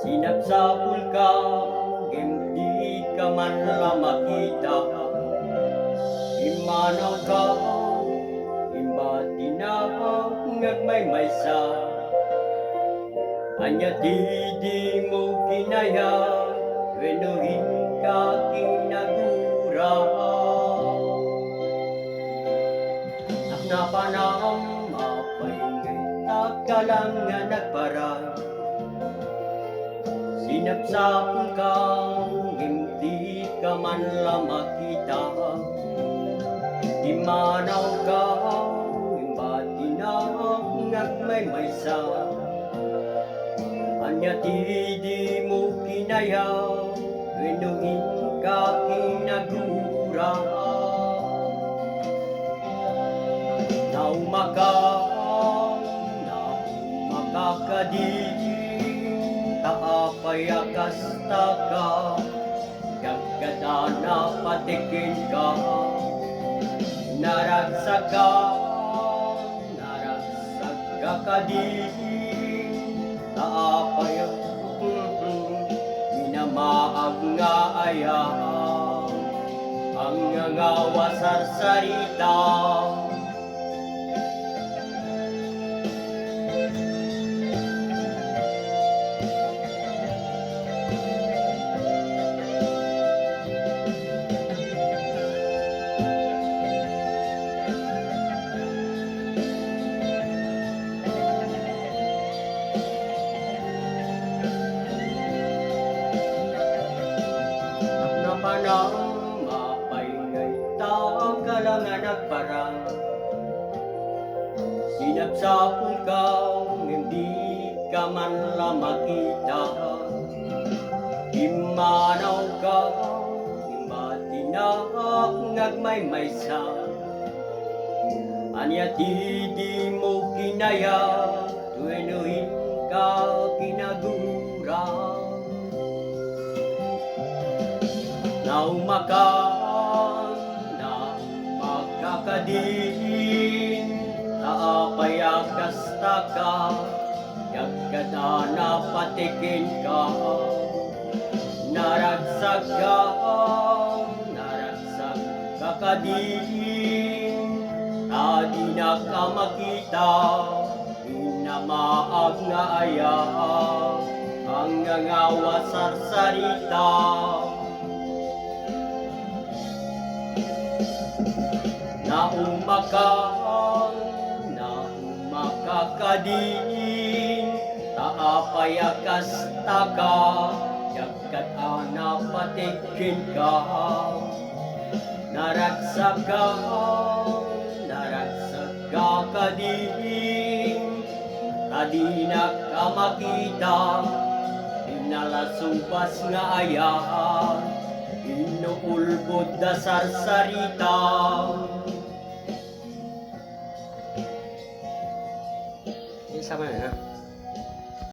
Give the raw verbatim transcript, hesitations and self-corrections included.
Sinapsapulka, ngem dika man la makita. Immanawka, imbatina nga agmaymaysa. Ania ti dimo kinayat wenno inka kinagura? Napanam, apay nga ita ka lang nga nagparang? Sinapsapulka, ngem dika man la makita. Immanawka, imbatina nga agmaymaysa. Ania ti dimo kinayat wenno inka kinagura? Naumakan, naumakak kadi, ta apay a kastaka, gaggada napatikinka. Naragsagka, naragsagka kadi, ta apay, minamaag nga aya, ang ngangawa sarsarita. Napanam, apay nga ita ka lang nga nagparang? Sinapsapulka, ngem dika man la makita. Immanawka, imbatina nga agmaymaysa. Ania ti dimo kinayat wenno inka kinagura? Naumakan, naumakak kadin, ta apay a kastaka, gaggada napatikinka. Naragsagka, naragsagka kadin, ta dinak a makita. Minamaag nga aya, ang ngangawa sarsarita. Naumakan, naumakak kadin, ta apay a kastaka, gaggada napatikinka. Naragsagka, naragsagka kadin, ta dinak a makita. Pinalasubas nga aya, inuulbod da sarsarita. Isa man na.